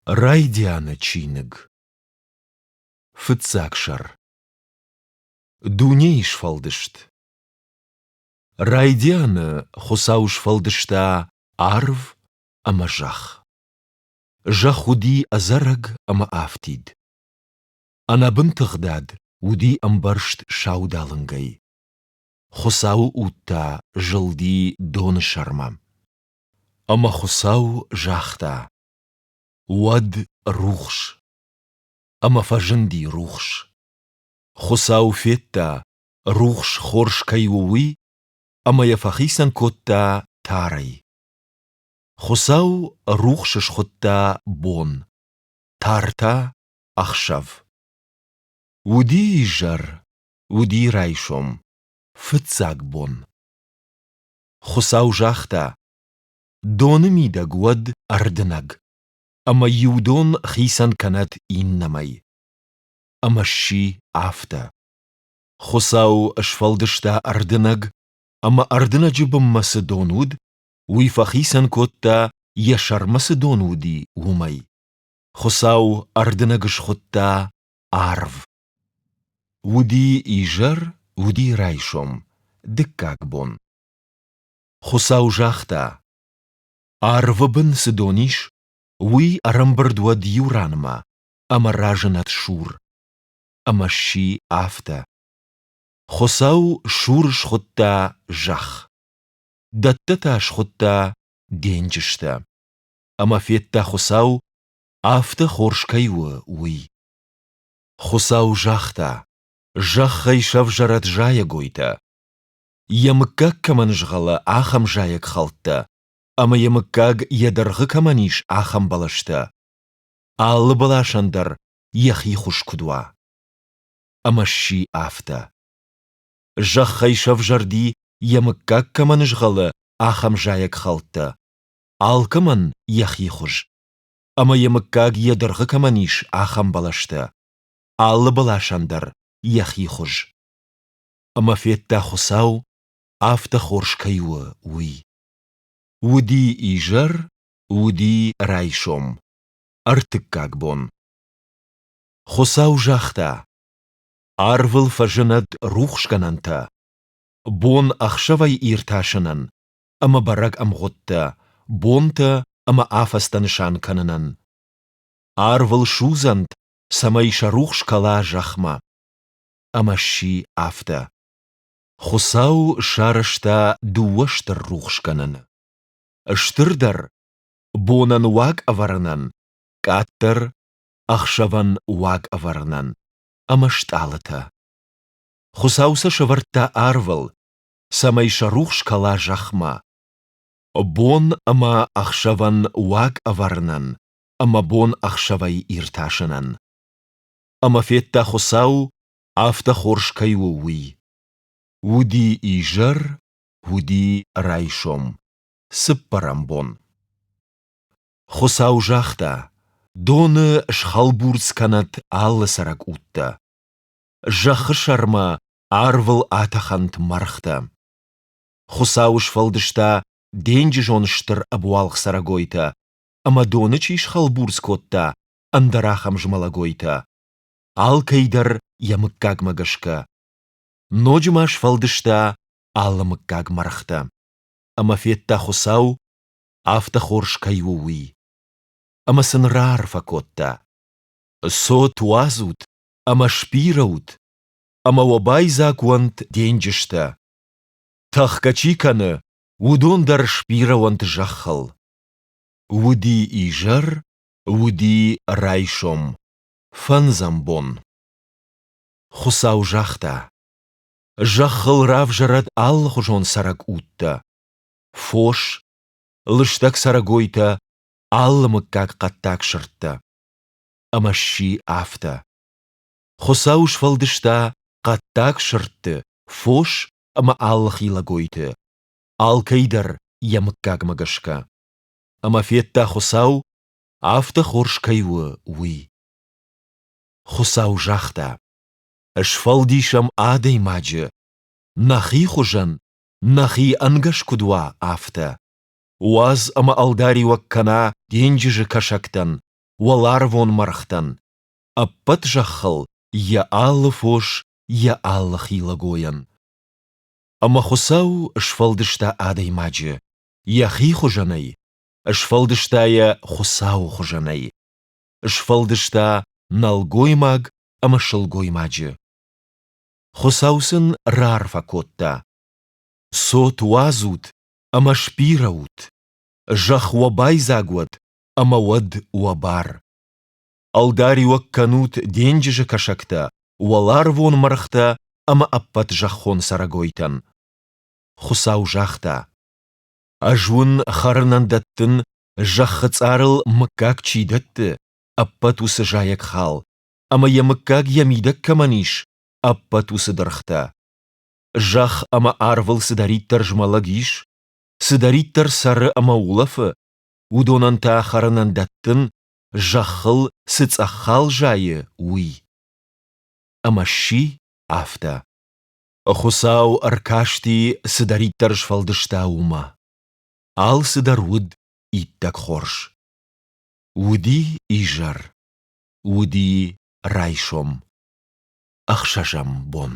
Райдианы чиныг. Фыццаг сӕр. Дунейы сфӕлдыст. Райдианы Хуыцау сфӕлдыста арв ӕмӕ зӕхх. Зӕхх уыди ӕдзӕрӕг ӕмӕ афтид. Ӕнӕбын тыгъдад уыди ӕмбӕрзт саудалынгӕй. Хуыцауы уд та зылди доны сӕрмӕ. Ӕмӕ Хуыцау загъта: Уӕд рухс. Ӕмӕ фӕзынди рухс. Хуыцау федта, рухс хорз кӕй у, уый, ӕмӕ йӕ фӕхицӕн кодта тарӕй. Хуыцау рухс схуыдта бон, тар та ӕхсӕв. Уыди изӕр, уыди райсом, фыццаг бон. Хуыцау загъта: Доны мидӕг уӕд ӕрдынӕг, ӕмӕ иу дон хицӕн кӕнӕд иннӕмӕй. Ӕмӕ сси афтӕ. Хуыцау сфӕлдыста ӕрдынӕг, ӕмӕ ӕрдынӕджы бынмӕ цы дон уыд, уый фӕхицӕн кодта, йӕ сӕрмӕ цы дон уыди, уымӕй. Хуыцау ӕрдынӕг схуыдта арв. Уыди изӕр, уыди райсом, дыккаг бон. Хуыцау загъта: Арвы бын цы дон ис, уый ӕрӕмбырд уӕд иу ранмӕ ӕмӕ разынӕд сур. Ӕмӕ сси афтӕ. Хуыцау сур схуыдта зӕхх. Дӕттӕ та схуыдта денджызтӕ. Ӕмӕ федта Хуыцау, афтӕ хорз кӕй у, уый. Хуыцау загъта: Зӕххӕй сӕвзӕрӕд зайӕгойтӕ, йӕ мыггаг кӕмӕн згъӕлы, ахӕм зайӕгхӕлттӕ, ӕмӕ йӕ мыггаг йӕ дыргъы кӕмӕн ис, ахӕм бӕлӕстӕ. Алы бӕласӕн дӕр йӕхи хуыз куыд уа. Ӕмӕ сси афтӕ. Зӕххӕй сӕвзӕрди, йӕ мыггаг кӕмӕн згъӕлы, ахӕм зайӕгхӕлттӕ. Алкӕмӕн йӕхи хуыз. Ӕмӕ йӕ мыггаг йӕ дыргъы кӕмӕн ис, ахӕм бӕлӕстӕ. Алы бӕласӕн дӕр йӕхи хуыз. Ӕмӕ федта Хуыцау, афтӕ хорз кӕй у, уый. Уыди изӕр, уыди райсом, ӕртыккаг бон. Хуыцау загъта: Арвыл фӕзынӕд рухсгӕнӕнтӕ, бон ӕхсӕвӕй иртасынӕн ӕмӕ бӕрӕг ӕмгъуыдтӕ, бонтӕ ӕмӕ афӕдзтӕ нысан кӕнынӕн. Арвыл судзӕнт, цӕмӕй сӕ рухс кӕла зӕхмӕ. Ӕмӕ сси афтӕ. Хуыцау сарӕзта дыууӕ стыр рухсгӕнӕны. Стырдӕр бонӕн уаг ӕвӕрынӕн, къаддӕр ӕхсӕвӕн уаг ӕвӕрынӕн ӕмӕ стъалытӕ. Хуыцау сӕ сӕвӕрдта арвыл, цӕмӕй сӕ рухс кӕла зӕхмӕ. Бон ӕмӕ ӕхсӕвӕн уаг ӕвӕрынӕн ӕмӕ бон ӕхсӕвӕй иртасынӕн. Ӕмӕ федта Хуыцау, афтӕ хорз кӕй у, уый. Уыди изӕр, уыди райсом, цыппӕрӕм бон. Хуыцау загъта: Доны схӕлбурцъ кӕнӕд алы цӕрӕг удтӕ. Зӕххы сӕрмӕ арвыл атӕхӕнт мӕргътӕ. Хуыцау сфӕлдыста денджызон стыр ӕбуалгъ цӕрӕгойтӕ ӕмӕ доны чи схӕлбурцъ кодта, ӕндӕр ахӕм змӕлӕгойтӕ. Алкӕй дӕр йӕ мыггагмӕ гӕсгӕ. Ноджы ма сфӕлдыста алы мыггаг мӕргътӕ. Ӕмӕ федта Хуыцау, афтӕ хорз кӕй у, уый. Ӕмӕ сын раарфӕ кодта: Цот уадзут ӕмӕ сбирӕ ут, ӕмӕ уӕ байдзаг уӕнт денджызтӕ. Тӕхгӕ чи кӕны, уыдон дӕр сбирӕ уӕнт зӕххыл. Уыди изӕр, уыди райсом, фӕндзӕм бон. Хуыцау загъта: Зӕххыл равзӕрӕд алыхуызон цӕрӕг удтӕ, фос, лыстӕг цӕрӕгойтӕ, алы мыггаг хъӕддаг сырдтӕ. Ӕмӕ сси афтӕ. Хуыцау сфӕлдыста хъӕддаг сырдты, фос ӕмӕ алы хилӕгойты, алкӕй дӕр йӕ мыггагмӕ гӕсгӕ. Ӕмӕ федта Хуыцау, афтӕ хорз кӕй у, уый. Хуыцау загъта: Сфӕлдисӕм адӕймаджы, нӕхи хуызӕн, нӕхи ӕнгӕс куыд уа, афтӕ. Уадз ӕмӕ ӕлдариуӕг кӕна денджызы кӕсӕгтӕн. уӕларвон мӕргътӕн, ӕппӕт зӕххыл йӕ алы фос, йӕ алы хилӕгойӕн. Ӕмӕ Хуыцау сфӕлдыста адӕймаджы йӕхи хуызӕнӕй, сфӕлдыста йӕ Хуыцауы хуызӕнӕй. Сфӕлдыста нӕлгоймаг ӕмӕ сылгоймаджы. Хуыцау сын раарфӕ кодта: Цот уадзут ӕмӕ сбирӕ ут, зӕхх уӕ байдзаг уӕд ӕмӕ уӕд уӕ бар. Ӕлдариуӕг кӕнут денджызы кӕсӕгтӕ, уӕларвон мӕргътӕ ӕмӕ ӕппӕт зӕххон цӕрӕгойтӕн. Хуыцау загъта: Ӕз уын хӕрынӕн дӕттын, зӕххы цъарыл мыггаг чи дӕтты, ӕппӕт уыцы зайӕгхал, ӕмӕ йӕ мыггаг йӕ мидӕг кӕмӕн ис, ӕппӕт уыцы дыргътӕ. Зӕхх ӕмӕ арвыл цыдӕриддӕр змӕлӕг ис, цыдӕриддӕр цӕры ӕмӕ улӕфы, уыдонӕн та хӕрынӕн дӕттын, зӕххыл цы цъӕх хал зайы, уый. Ӕмӕ сси афтӕ. Хуыцау ӕркасти, цыдӕриддӕр сфӕлдыста, уымӕ. Алцыдӕр уыд иттӕг хорз. Уыди изӕр, уыди райсом. Ӕхсӕзӕм бон.